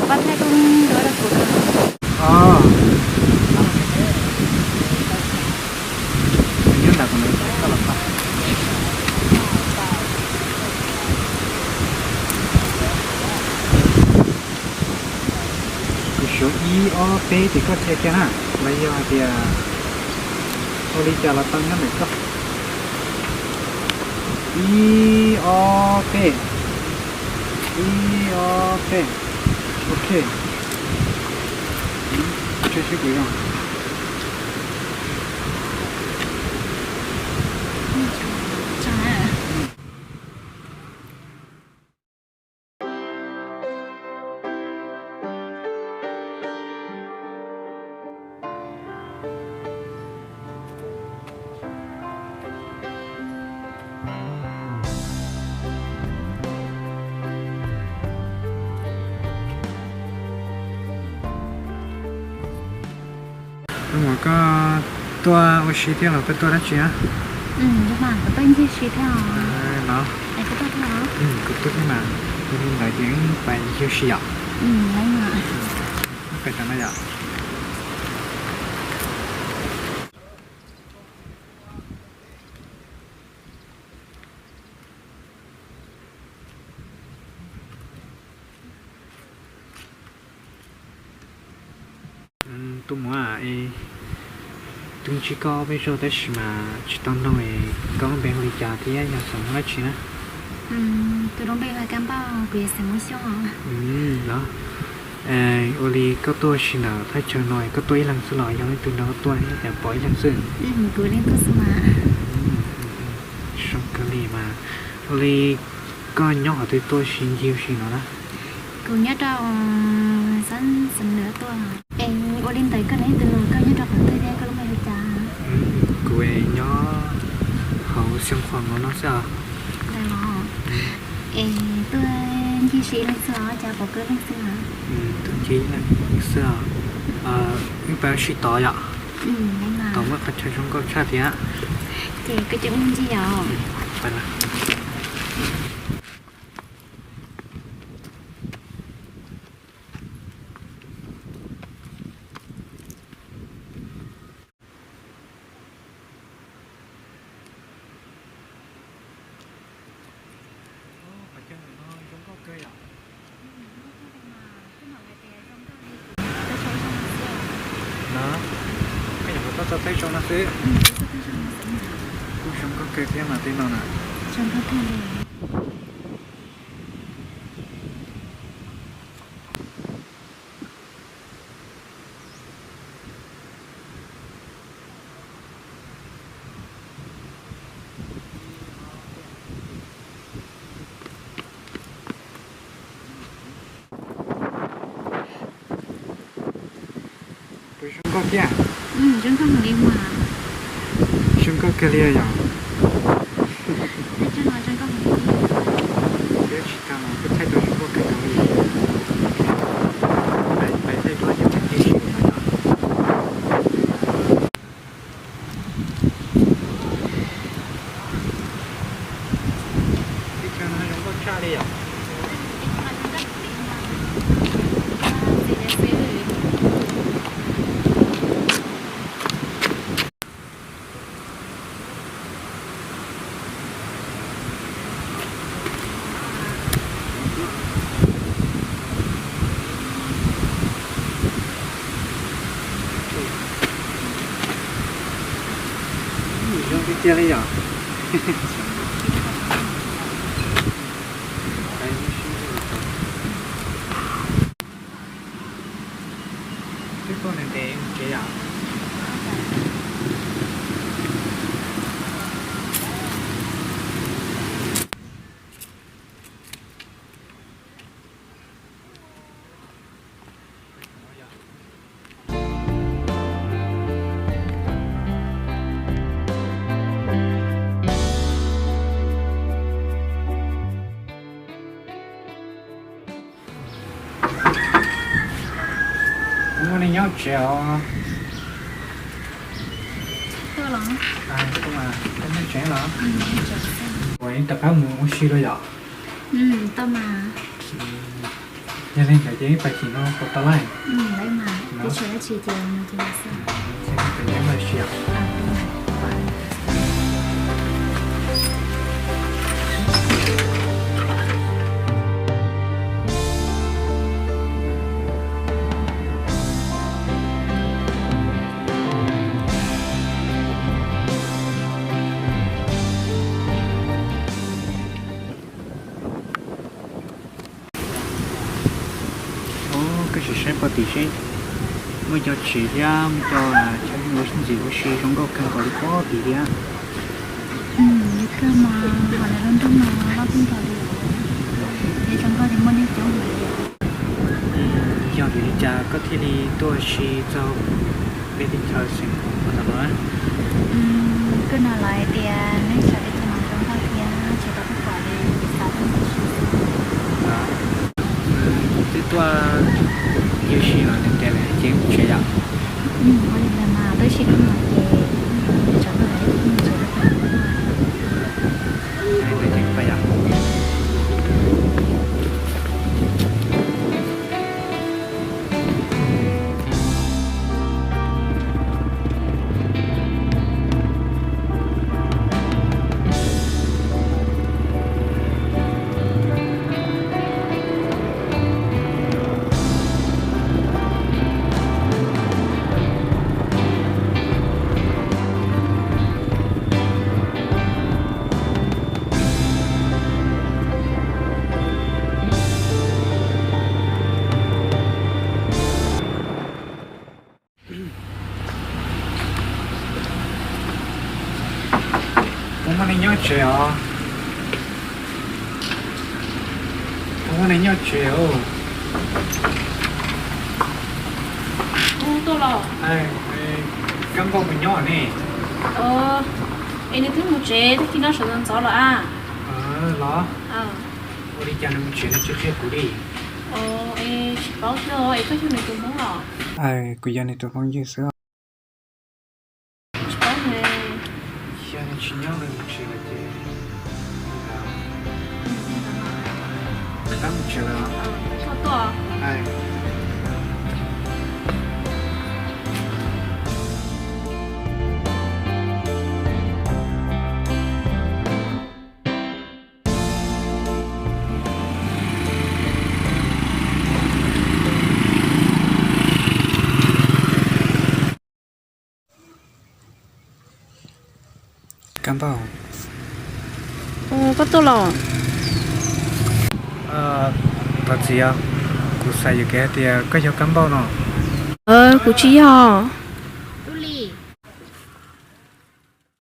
Pab thaij tus duab rau kuv. Os, nyob ntawm kuv no koj los pab. Kuv suav ib ob peb ces koj cia kiag na, los yog hais tias ua li cas los tau nyob ntawm koj. Ib ob peb, ib ob peb, ok. Tso seb kuv zoo. Muam, koj tuaj ua si thiab los koj tuaj dab tsi na? Kuv tuaj ncig si thiab. Los, kuv tuaj thiab mas, ua li ntawd ces wb pais ncig si yom. Pais no yom. Tus muam, twb ntsib koj peb zaug tab sis mas tsis tau nug koj lub npe hu li cas thiab yog xeem dab tsi na? Tus lub npe hu Kab Npauj, kuv yog xeem Hmoob Xyooj os. Los, ua li koj tuaj ua si ntawm thaj chaw no koj tuaj ib leeg xwb los yog leej twg nrog koj tuaj thiab cas pom ib leeg xwb? Kuv ib leeg tuaj xwb mas. Zoo kawg li mas. Ua li koj nyob qhov twg tuaj ua si ncig ua si no na? Kuv nyob rau xab xeem Nab tuaj. Es ua li ntawd koj yog leej twg, koj nyob rau qhov twg thiab koj lub npe hu li cas? Kuv nyob hauv Xyooj Khuam no xwb os. Ntawd los. Es tuaj ncig si ib leeg xwb os, cas pom koj ib leeg xwb na? Tuaj ncig ib leeg xwb os. Wb pais ua si tod yom? Tod muaj qhov chaw zoo nkauj tshaj thiab. Ces koj coj wb ncig yom? Qhov chaw no zoo nkauj kawg yom. No, koj nyuam qhuav tuaj txog teb zoo no xwb. Kuj zoo nkauj kawg thiab mas tej no na. Puas zoo nkauj thiab? Zoo nkauj heev li mas. Zoo nkauj kawg li yom. Teb chaws no zoo nkauj heev li. Peb tsis tau los kuj thaij tau zoo nkauj kawg nkaus li. Pais thaij duab ces pais ncig si no yom. Teb chaws no zoo nkauj tshaj li yom. Zoo tiag tiag li yom. Twb tuaj ntev ntev mus tsev yom. Muaj neeg nyob tsev os. Tuaj los? Tuaj mas, koj nyob tsev los? Ua, yeej rov qab mus ua si dua yom? Tau mas. Yog li ntawd ces ib pais chim no puas tau lawm? Koj sim saib puag tim seb, muaj cov tsev thiab muaj cov chaw ua ntxiv ua si zoo nkauj kawg nkaus li puag tim thiab. Yuav kawg mas, hauv lawv lub nroog no loj kawg nkaus li, es zoo nkauj li muaj neeg coob heev li. Yog vim li cas koj thiaj li tuaj ua si txog peb teb chaws xeem Hmoob no na? Kuj no lawv hais tias neeg sawv daws tuaj no zoo nkauj thiab tsis tau tuaj pom li, xav tuaj ua si xwb. Twb tuaj ua si los nws tias lawv ces mus tsev yom. Ua li ntawd mas tuaj ua si kawg no ces tsam no lawv mus tsev lawm. Puas muaj neeg nyob tsev os? Puas muaj neeg nyob tsev os? Kab Npauj puas nyob ne? Es nws twb mus tsev tag kis no sawv ntxov ntxov lawm a. Los? Ua li cas nws mus tsev nws tsis qhia kuv li? Es tsis paub thiab, es koj yog nws tus hmoob los? Kuv yog nws tus phooj ywg xwb. Tsis paub ne. Yog nws tsis nyob nws mus tsev lawm ces, tab mus tsev lawm. Kab Npauj, koj tuaj los? Thov txim os, kuv xav yuam kev hais tias koj yog Kab Npauj no. Kuv tsis yog.